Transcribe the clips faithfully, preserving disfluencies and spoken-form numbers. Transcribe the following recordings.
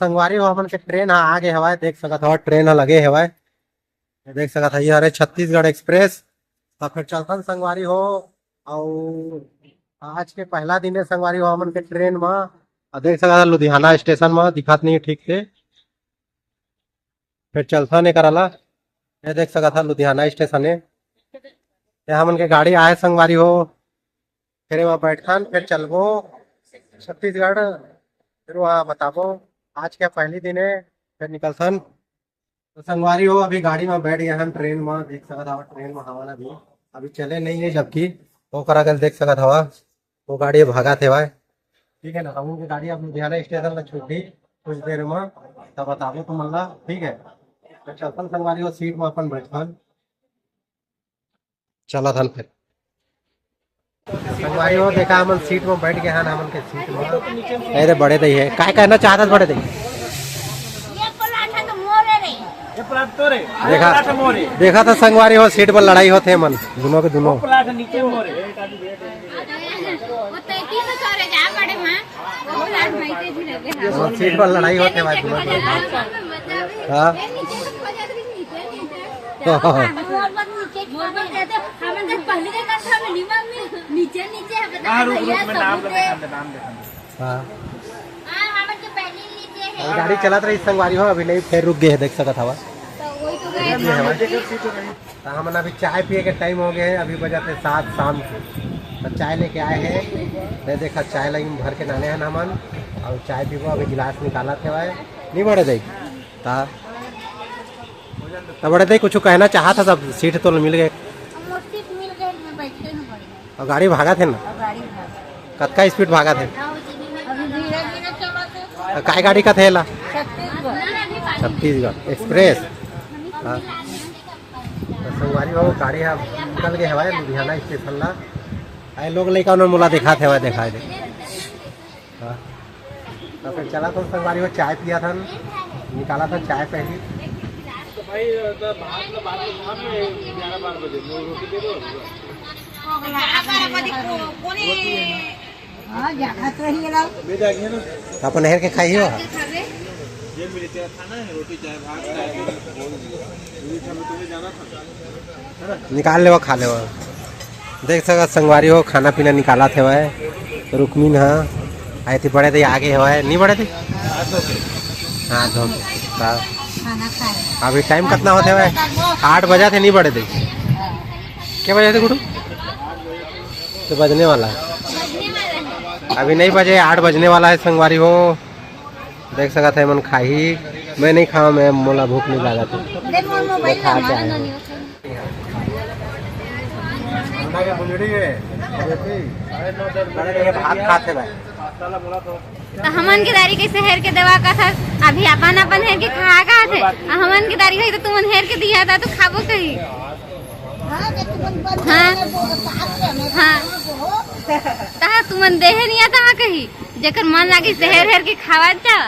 संगवारी हो, हमन के ट्रेन ह आगे हवय, देख सकत हव, ट्रेन ह लगे हवय, देख सकत हव, ये हरे छत्तीसगढ़ एक्सप्रेस। त फिर चलथन संगवारी हो, अउ आज के पहला दिन है संगवारी हो हमन के ट्रेन म। अउ देख सकत हव, लुधियाना स्टेशन म दिखत नहीं ठीक से, फिर चलथन एकर ला। ये देख सकत हव, लुधियाना स्टेशन है, ये हमन के गाड़ी आए संगवारी हो, फिर एमा बैठथन, फिर चलबो छत्तीसगढ़, फिर वहाँ बताबो। आज के पहली दिन है, फिर निकलथन। तो संगवारी हो, अभी गाड़ी में बैठ गए हम ट्रेन में, देख सकत हवा ट्रेन में हवा ना भी अभी चले नहीं है, जबकि ओकर अगल देख सकत हवा वो गाड़ी भागत हेवय। ठीक है ना, हम उनके गाड़ी अब लुधियाना स्टेशन में छूट दी कुछ देर में, तब बताबो तुमन ला। ठीक है, तो चलथन संगवारी हो, सीट में अपन बैठथन। चलत हन फिर। संगवारी हो, देखा, हमन सीट में बैठ गए हन, हमन के सीट में। अरे बड़े दई है, काय कहना चाहत हस बड़े दई? ये प्लाट है तो मोरे रे। ये प्लाट तो रे। देखा, प्लाट मोरे। देखा था संगवारी हो, सीट पर लड़ाई होते मन दोनों के दोनों। प्लाट नीचे मोरे। वो तैतीस सौ रे जा पड़े वहाँ। वो प्लाट भाई तेजी लगे हैं। हाँ, सीट पर लड़ाई होते भाई दोनों के। हाँ। हाँ। नीचे नीचे है, बता हाँ, रुक, भैया, रुक, मैं नाम सबूत लेता है। हूँ, नाम लेता हूँ। हाँ। हाँ, हमन के पहले नीचे है। अभी गाड़ी चलत रही संगवारी हो, अभी नहीं, फिर रुक गए हैं, देख सकत हवा। तो वही तो गए। रुक गए हैं भाई। तो हमन अभी चाय पिए के टाइम हो गए है, अभी बजा थे सात शाम के, तो चाय लेके आए हैं। मैं देखा चाय लाइन भर के लाने हैं हमन, और चाय पीबो। अभी गिलास निकालत हे भाई, नहीं बड़े दे। ता तो बड़े दे कुछ कहना चाहत हस, सब सीट तो मिल गए। हम लोग सीट मिल गए, मैं बैठे हूँ बड़े। और गाड़ी भागत हे ना? और गाड़ी भागत। कतका स्पीड भागत हे? अभी धीरे धीरे चलत हे। और काय गाड़ी कथे एला? छत्तीसगढ़। छत्तीसगढ़ एक्सप्रेस। हाँ। तो संगवारी हो, गाड़ी ह निकल गए हवय लुधियाना स्टेशन ला। आए लोग लइका उन्होंने मोला दिखात हवय, दिखाई दे। हाँ। तो फिर चला था संगवारी हो, चाय पिया था, निकाला था चाय पहली। तो भाई, तो भात तो बाद में खाब में ग्यारह बारह बजे, वो रोटी दे दो। हाँ, जा खात रहिए ला। अपन हेर के खाई हो। जेल में लेते खाना है, रोटी चाहे भात चाहे बोल दिया। पूरी खाना तुम्हें जाना था। निकाल लेवा, खा लेवा। देख सकत संगवारी हो, खाना पीना निकालत हेवय। रुक्मिन ह आए थे, बड़े दे आगे हेवय, नहीं बड़े दे? हाँ, धो के। हाँ। खाना खाए। अभी टाइम कितना होते हेवय? आठ बजा थे, नहीं बड़े दे? क्या बजे थे गुडू? तो बजने वाला है। अभी नहीं बजे, आठ बजने वाला है संगवारी हो। देख सकत है मन खाही, मैं नहीं खाऊं, मैं, मोला भूख नहीं लागत है। दे मोर मोबाइल मैं खा ला, के आया हूँ। भात खाते भाई। तो हमन के दारी कैसे हेर के देवा का था, अभी अपन अपन हेर के खा का थे। आ हमन के दारी होई तो तुमन हेर के दिया था तो खाबो कही। हाँ। हाँ। तहा तुमन देहे नहीं आता कही, जेकर मन लागी से हेर हेर के खावा जा।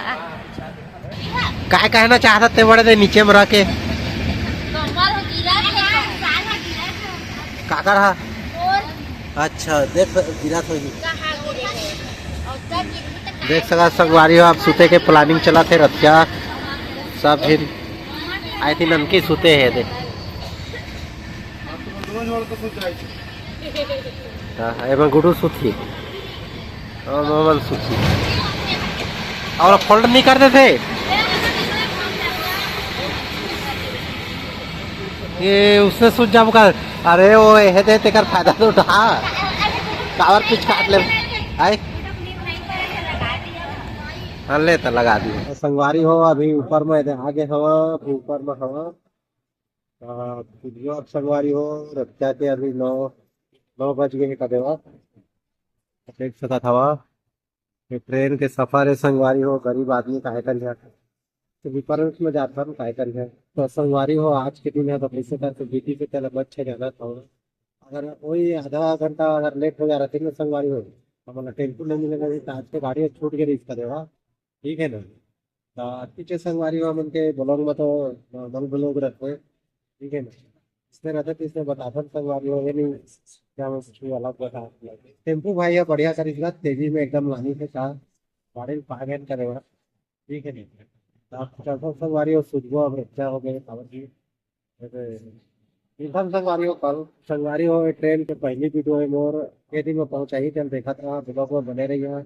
काय कहना चाहत ते बड़े दे नीचे में रह के? काकर हा? अच्छा, देख, गिरा तो ही। देख सका संगवारी हो, आप सुते के प्लानिंग चला थे रतिया। सब झिन आई थी ननकी सुते है दे। हाँ, एमे गुडू सुथी। हाँ, मोमन सुथी। और फोल्ड नहीं कर देते। ये उससे सूझ जाबो का। अरे वो एहे दे तेकर फायदा तो उठा। कावर पिच काट ले। आए। हाँ, ले तो लगा दिए। संगवारी हो, अभी ऊपर में आगे हवा, अभी ऊपर में हवा। वीडियो आप संगवारी हो, रतिया के अभी नौ, नौ बज गए हे का देवा। देख सकत हवा, ये ट्रेन के सफर है संगवारी हो, गरीब आदमी काहे कर लिया। तो विपरीत में जात हन, काहे कर लिया। तो संगवारी हो, आज के दिन है तो कैसे करके बीती से पहले बच के जाना था। अगर वही आधा घंटा अगर लेट हो जा रहा था ना संगवारी हो, हमारा टेम्पो नहीं मिलेगा, नहीं तो आज के गाड़ी छूट के रही इसका देवा। ठीक है ना। तो पीछे संगवारी हो, हमन के ब्लॉग में तो नॉर्मल ब्लॉग रखबे, ठीक है ना। इसमें रहता तो इसमें बताथन संगवारी हो, ये नहीं क्या मैं कुछ अलग बता। टेम्पू भाई है बढ़िया कर इसका तेजी में एकदम लानी से का गाड़ी पागल करेगा। ठीक है नहीं। आप चलथन संगवारी हो, सुबह अब अच्छा हो गए, खबर जी। मिलथन संगवारी हो कल। संगवारी हो, ये ट्रेन के पहली वीडियो है मोर, ये दिन में पहुंचाही, चल देखा था, ब्लॉग में बने रहिए।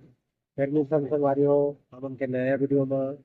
फिर मिलथन संगवारी हो, हमन के नया वीडियो में।